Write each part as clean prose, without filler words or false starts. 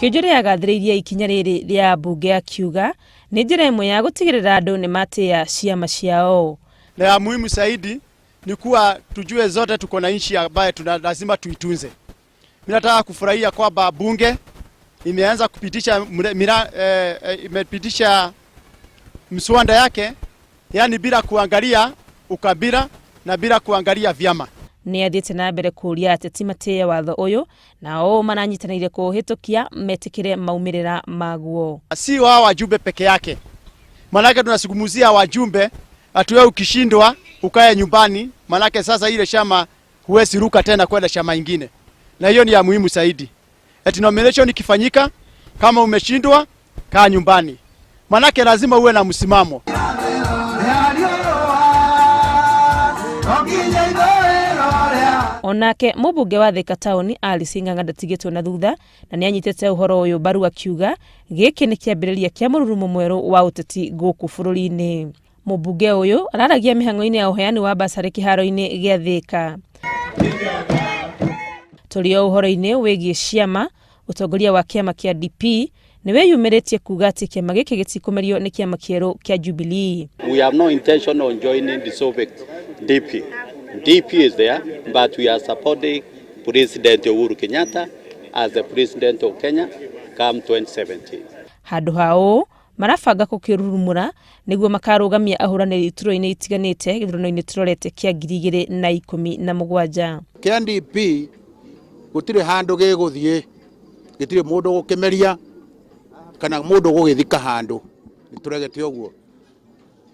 Kĩonjoria agathĩrĩirie ikinya rĩrĩ rĩa ambunge akiuga nĩ njĩra ĩmwe ya gũtigĩrĩra andũ nĩ matĩa ciama ciao. Na ya muhimu zaidi ni kuwa tujue zote tuko na nchi ambayo tuna lazima tuitunze. Mimi nataka kufurahia kwamba bunge imeanza kupitisha mira, imepitisha mswada yake, yani bila kuangalia ukabila na bila kuangalia vyama. Nĩ athiĩte na mbere kũũria ateti matĩye watho ũyũ na o maranyitanĩire kũũhĩtũkia metĩkĩre maumĩrĩra maguo. Si wao wajumbe peke yake, manake tunazungumzia wajumbe ati wewe ukishindwa ukae nyumbani, manake sasa ile chama huwezi ruka tena kwenda chama ingine, na hiyo ni ya muhimu zaidi. Eti nomination ikifanyika, kama umeshindwa kaa nyumbani, manake lazima uwe na msimamo. Onake mũmbunge wa Thika Town Alice Ng'ang'a ndatigĩtwo na thutha na nĩanyitĩte ũhoro ũyũ mbaru akiuga gĩkĩ nĩ kĩambĩrĩria kĩa mũrurumo mwerũ wa ũteti gũkũ bũrũri-inĩ. Mũmbunge ũyũ araragia mĩhang'o-inĩ ya ũheani wa basarĩ kĩharo-inĩ gĩa Thika. Tũrĩ o ũhoro-inĩ wĩgiĩ ciama, ũtongoria wa kĩama kĩa DP nĩ wĩyumĩrĩtie kuga atĩ kĩama gĩkĩ gĩtikũmerio nĩ kĩama kĩerũ kĩa Jubilee. We have no intention on joining dissolving DP. DP is there, but we are supporting President Uhuru Kenyatta as the President of Kenya come 2017. Handũ ha ũũ marabanga gũkĩrurumũra nĩguo makarũgamia ahũranĩri iturwa-inĩ itiganĩte gĩthurano-inĩ tũrorete kĩa 2017. Kĩa DP gũtirĩ handũ gĩgũthiĩ, gĩtirĩ mũndũ gũkĩmeria kana mũndũ gũgĩthika handũ, nĩtũregete ũguo.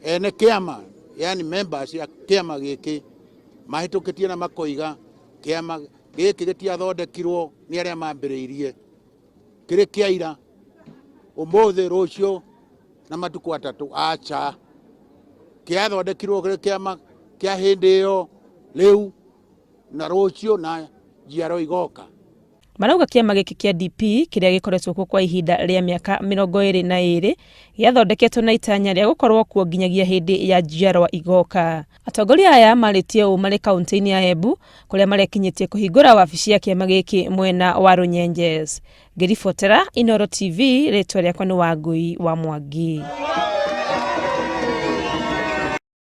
Ene kĩama, yani members ya kĩama gĩkĩ mahĩtũkĩtie na makoiga kĩama gĩkĩ gĩtiathondekirwo nĩ arĩa mambĩrĩirie, kĩrĩ kĩa ira, ũmũthĩ, rũciũ na matukũ atatũ, acha. Kĩathondekirwo kĩrĩ kĩama kĩa hĩndĩ ĩyo, rĩu na rũciũ na njiaro igoka. Marauga kĩama gĩkĩ kĩa DP kĩrĩa gĩkoretwo kuo kwa ihinda rĩa mĩaka 22 gĩathondeketwo na itanya rĩa gũkorwo kuo nginyagia hĩndĩ ya njiarwa igoka. Atongoria aya marĩtie ũũ marĩ kaunti-inĩ ya Embu kũrĩa marekinyĩtie kũhingũra wabici ya kĩama gĩkĩ mwena wa Runyenjes. Ngĩribotera Inooro TV, rĩtwa rĩakwa nĩ Wangui wa Mwangi.